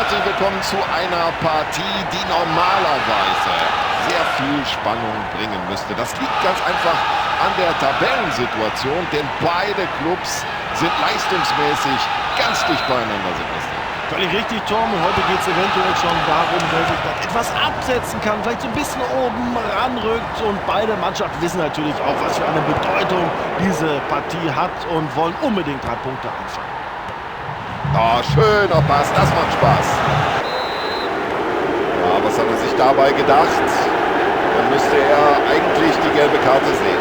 Herzlich willkommen zu einer Partie, die normalerweise sehr viel Spannung bringen müsste. Das liegt ganz einfach an der Tabellensituation, denn beide Clubs sind leistungsmäßig ganz dicht beieinander, Sebastian. Völlig richtig, Tom. Und heute geht es eventuell schon darum, wer sich dann etwas absetzen kann, vielleicht so ein bisschen oben ranrückt. Und beide Mannschaften wissen natürlich auch, was für eine Bedeutung diese Partie hat und wollen unbedingt 3 Punkte einfahren. Oh, schöner Pass, das macht Spaß. Ja, was hat er sich dabei gedacht? Dann müsste er eigentlich die gelbe Karte sehen.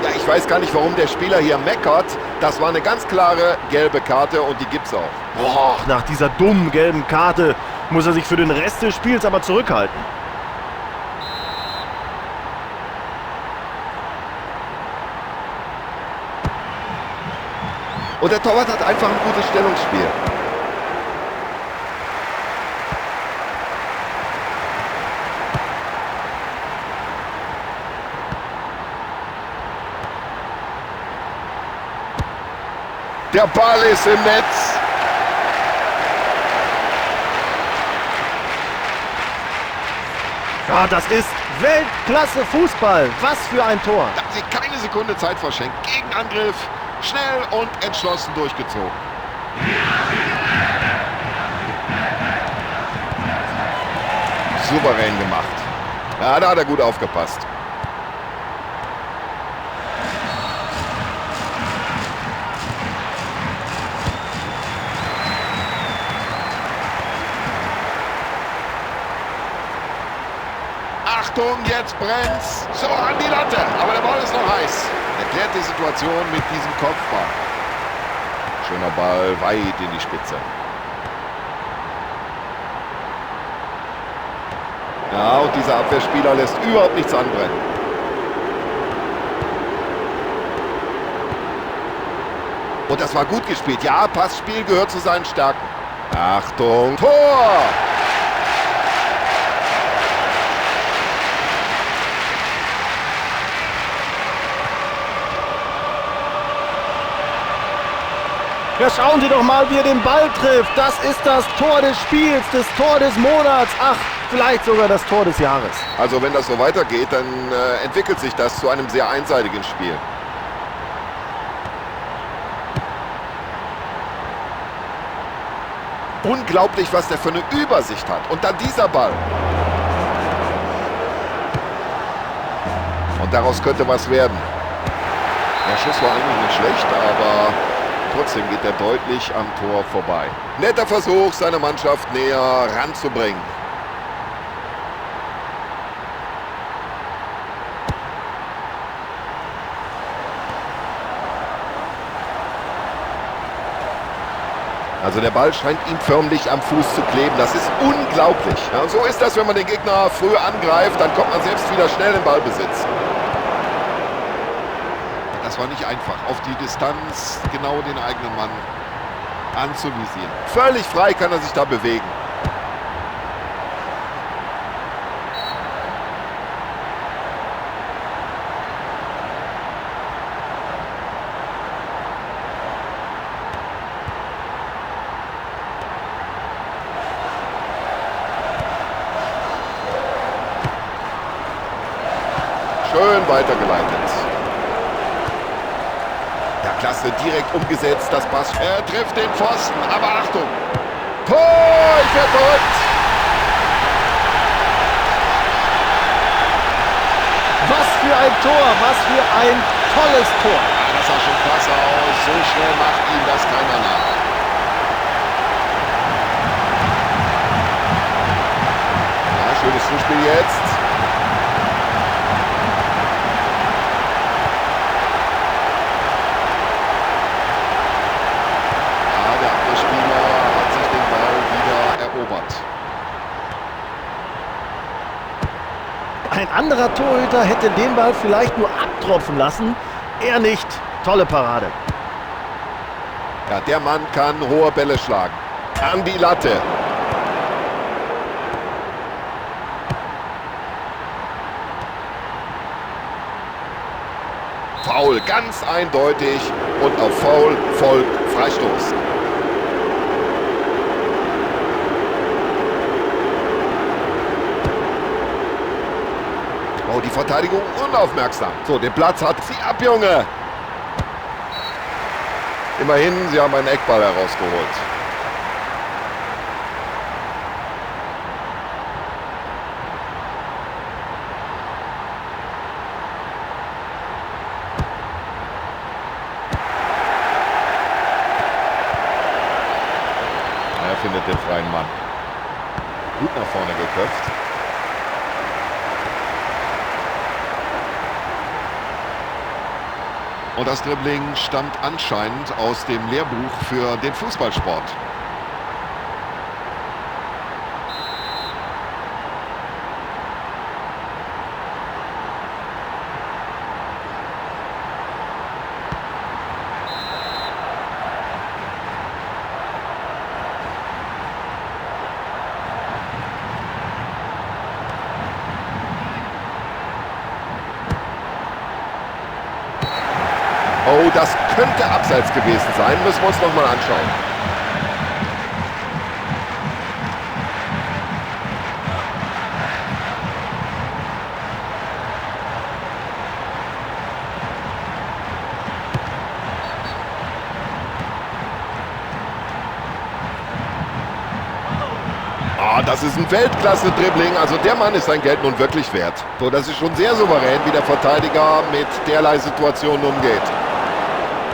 Ja, ich weiß gar nicht, warum der Spieler hier meckert. Das war eine ganz klare gelbe Karte und die gibt's auch. Boah, nach dieser dummen gelben Karte muss er sich für den Rest des Spiels aber zurückhalten. Und der Torwart hat einfach ein gutes Stellungsspiel. Der Ball ist im Netz. Ja, das ist Weltklasse Fußball. Was für ein Tor. Da haben sie keine Sekunde Zeit verschenkt. Gegenangriff. Schnell und entschlossen durchgezogen. Souverän gemacht. Ja, da hat er gut aufgepasst. Achtung, jetzt brennt's. So, an die Latte. Aber der Ball ist noch heiß. Erklärt die Situation mit diesem Kopfball. Schöner Ball, weit in die Spitze. Ja, und dieser Abwehrspieler lässt überhaupt nichts anbrennen. Und das war gut gespielt. Ja, Passspiel gehört zu seinen Stärken. Achtung, Tor! Ja, schauen Sie doch mal, wie er den Ball trifft. Das ist das Tor des Spiels, das Tor des Monats. Ach, vielleicht sogar das Tor des Jahres. Also wenn das so weitergeht, dann entwickelt sich das zu einem sehr einseitigen Spiel. Unglaublich, was der für eine Übersicht hat. Und dann dieser Ball. Und daraus könnte was werden. Der Schuss war eigentlich nicht schlecht, aber trotzdem geht er deutlich am Tor vorbei. Netter Versuch, seine Mannschaft näher ranzubringen. Also der Ball scheint ihm förmlich am Fuß zu kleben. Das ist unglaublich. Ja, so ist das, wenn man den Gegner früh angreift, dann kommt man selbst wieder schnell in Ballbesitz. Das war nicht einfach, auf die Distanz genau den eigenen Mann anzuvisieren. Völlig frei kann er sich da bewegen. Schön weitergeleitet. Ja, klasse, direkt umgesetzt, das passt. Er trifft den Pfosten, aber Achtung. Tor, ich werde verrückt. Was für ein Tor, was für ein tolles Tor. Ja, das sah schon klasse aus, so schnell macht ihm das keiner nach. Ja, schönes Zuspiel jetzt. Ein anderer Torhüter hätte den Ball vielleicht nur abtropfen lassen. Er nicht. Tolle Parade. Ja, der Mann kann hohe Bälle schlagen. An die Latte. Foul, ganz eindeutig. Und auf Foul folgt Freistoß. Oh, die Verteidigung unaufmerksam. So, den Platz hat sie ab, Junge. Immerhin, sie haben einen Eckball herausgeholt. Er findet den freien Mann. Gut nach vorne geköpft. Und das Dribbling stammt anscheinend aus dem Lehrbuch für den Fußballsport. Oh, das könnte abseits gewesen sein. Müssen wir uns noch mal anschauen. Ah, das ist ein Weltklasse-Dribbling. Also der Mann ist sein Geld nun wirklich wert. So, das ist schon sehr souverän, wie der Verteidiger mit derlei Situationen umgeht.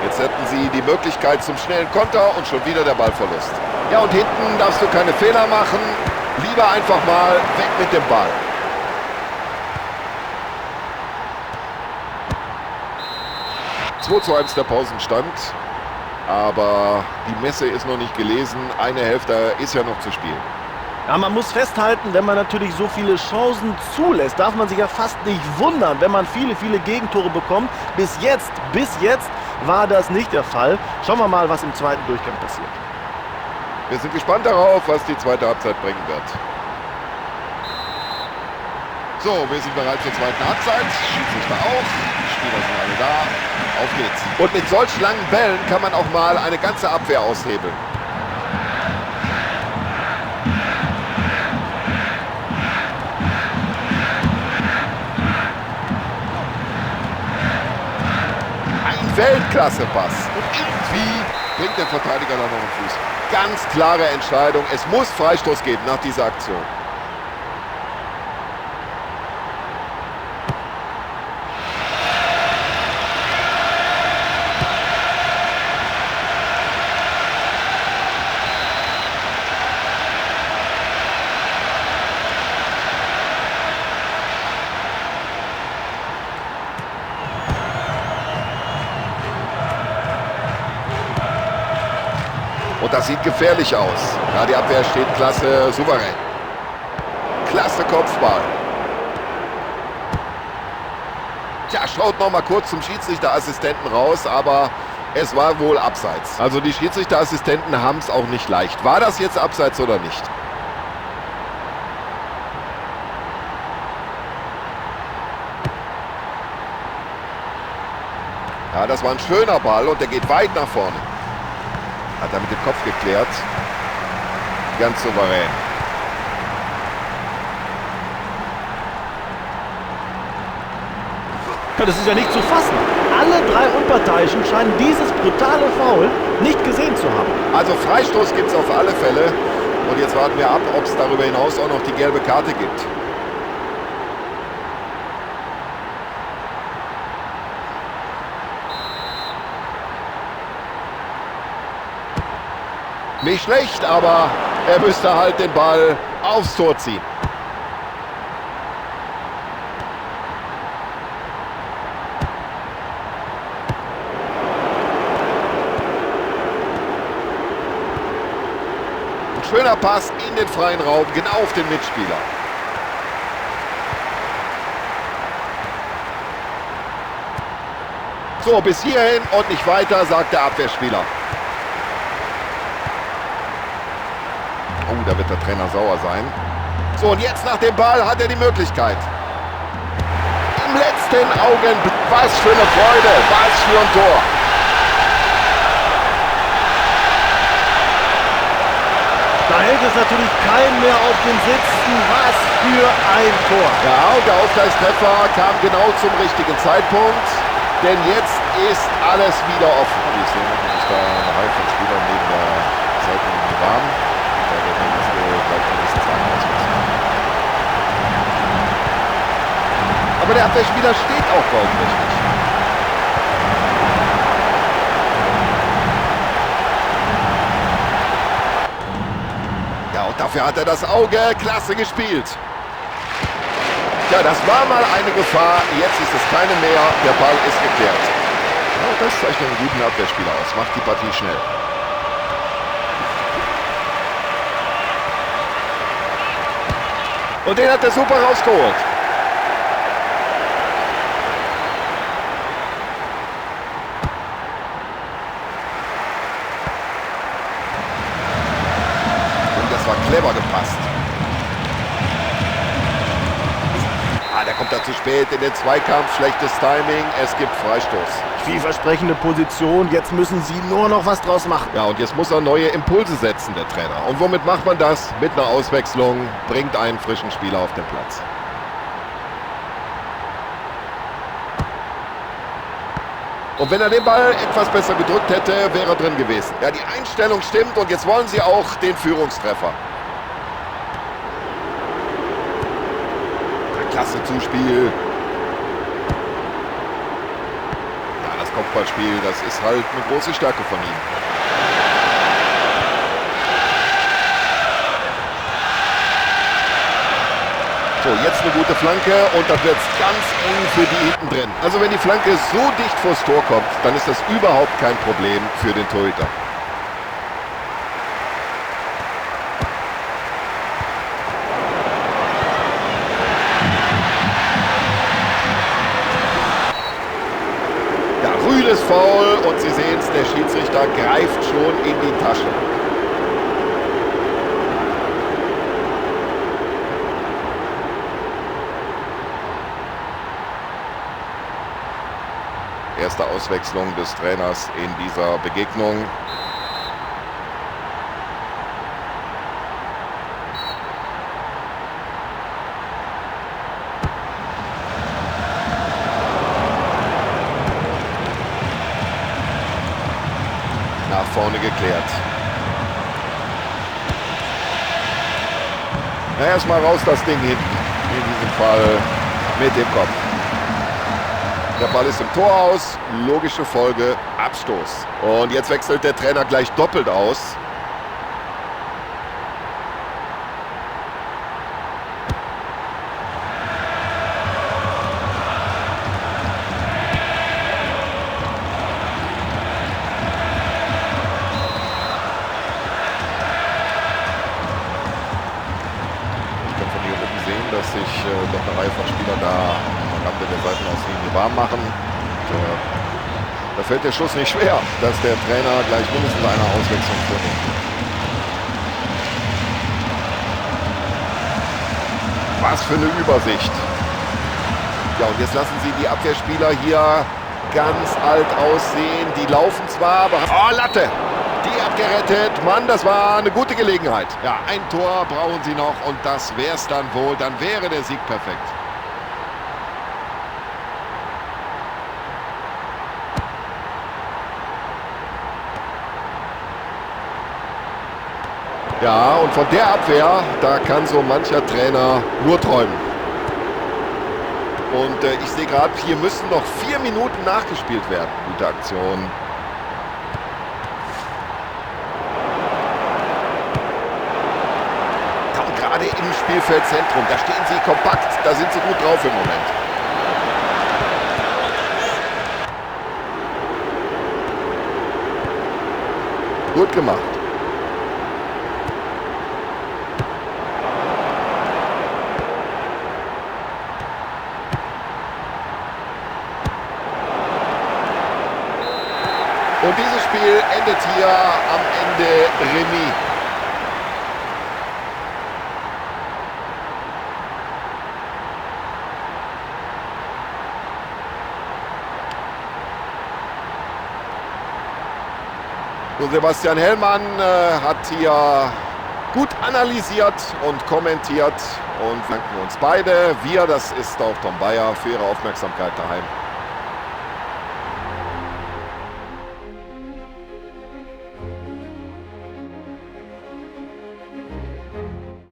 Jetzt hätten sie die Möglichkeit zum schnellen Konter und schon wieder der Ballverlust. Ja, und hinten darfst du keine Fehler machen. Lieber einfach mal weg mit dem Ball. 2:1 der Pausenstand. Aber die Messe ist noch nicht gelesen. Eine Hälfte ist ja noch zu spielen. Ja, man muss festhalten, wenn man natürlich so viele Chancen zulässt, darf man sich ja fast nicht wundern, wenn man viele, viele Gegentore bekommt. Bis jetzt war das nicht der Fall. Schauen wir mal, was im zweiten Durchgang passiert. Wir sind gespannt darauf, was die zweite Halbzeit bringen wird. So, wir sind bereit zur zweiten Halbzeit. Schiedsrichter auch. Die Spieler sind alle da. Auf geht's. Und mit solch langen Bällen kann man auch mal eine ganze Abwehr aushebeln. Weltklasse-Pass. Und irgendwie bringt der Verteidiger da noch einen Fuß. Ganz klare Entscheidung. Es muss Freistoß geben nach dieser Aktion. Und das sieht gefährlich aus. Ja, die Abwehr steht klasse, souverän. Klasse Kopfball. Tja, schaut noch mal kurz zum Schiedsrichterassistenten raus, aber es war wohl abseits. Also die Schiedsrichterassistenten haben es auch nicht leicht. War das jetzt abseits oder nicht? Ja, das war ein schöner Ball und der geht weit nach vorne. Hat er mit dem Kopf geklärt. Ganz souverän. Ja, das ist ja nicht zu fassen. Alle drei Unparteiischen scheinen dieses brutale Foul nicht gesehen zu haben. Also Freistoß gibt es auf alle Fälle. Und jetzt warten wir ab, ob es darüber hinaus auch noch die gelbe Karte gibt. Nicht schlecht, aber er müsste halt den Ball aufs Tor ziehen. Ein schöner Pass in den freien Raum, genau auf den Mitspieler. So, bis hierhin und nicht weiter, sagt der Abwehrspieler. Oh, da wird der Trainer sauer sein. So, und jetzt nach dem Ball hat er die Möglichkeit. Im letzten Augenblick. Was für eine Freude, was für ein Tor. Da hält es natürlich keinen mehr auf den Sitzen. Was für ein Tor. Ja, und der Ausgleichstreffer kam genau zum richtigen Zeitpunkt. Denn jetzt ist alles wieder offen. Ich sehe noch, dass sich da eine Reihe von Spielern neben der Seitenlinie warm. Da wird der nächste gleich mindestens einen auswechseln. Aber der Abwehrspieler steht auch goldrichtig. Ja, und dafür hat er das Auge. Klasse gespielt. Ja, das war mal eine Gefahr. Jetzt ist es keine mehr. Der Ball ist geklärt. Ja, und das zeichnet einen guten Abwehrspieler aus. Macht die Partie schnell. Und den hat er super rausgeholt. Und das war clever gepasst. Ah, der kommt da zu spät in den Zweikampf. Schlechtes Timing. Es gibt Freistoß. Vielversprechende Position. Jetzt müssen sie nur noch was draus machen. Ja, und jetzt muss er neue Impulse setzen, der Trainer. Und womit macht man das? Mit einer Auswechslung. Bringt einen frischen Spieler auf den Platz. Und wenn er den Ball etwas besser gedrückt hätte, wäre er drin gewesen. Ja, die Einstellung stimmt und jetzt wollen sie auch den Führungstreffer. Klasse Zuspiel. Ja, das Kopfballspiel, das ist halt eine große Stärke von ihm. So, jetzt eine gute Flanke und dann wird's ganz eng für die hinten drin. Also wenn die Flanke so dicht vors Tor kommt, dann ist das überhaupt kein Problem für den Torhüter. Ja, rüdes Foul und Sie sehen's, der Schiedsrichter greift schon in die Tasche. Erste Auswechslung des Trainers in dieser Begegnung. Nach vorne geklärt. Na, erstmal raus das Ding hinten. In diesem Fall mit dem Kopf. Der Ball ist im Tor aus. Logische Folge, Abstoß. Und jetzt wechselt der Trainer gleich doppelt aus. Ich kann von hier oben sehen, dass sich doch eine Reihe von Spielern da am Rande der Seitenauslinie warm machen. Und, da fällt der Schuss nicht schwer, dass der Trainer gleich mindestens eine Auswechslung vornimmt. Was für eine Übersicht. Ja, und jetzt lassen sie die Abwehrspieler hier ganz alt aussehen. Die laufen zwar, aber... Oh, Latte! Die hat gerettet. Mann, das war eine gute Gelegenheit. Ja, ein Tor brauchen sie noch und das wär's dann wohl. Dann wäre der Sieg perfekt. Ja, und von der Abwehr, da kann so mancher Trainer nur träumen. Und ich sehe gerade, hier müssen noch 4 Minuten nachgespielt werden. Gute Aktion. Ja, und gerade im Spielfeldzentrum, da stehen sie kompakt, da sind sie gut drauf im Moment. Gut gemacht. Und dieses Spiel endet hier am Ende Remis. So, Sebastian Hellmann hat hier Gut analysiert und kommentiert und danken uns beide. Wir, das ist auch Tom Bayer, für Ihre Aufmerksamkeit daheim.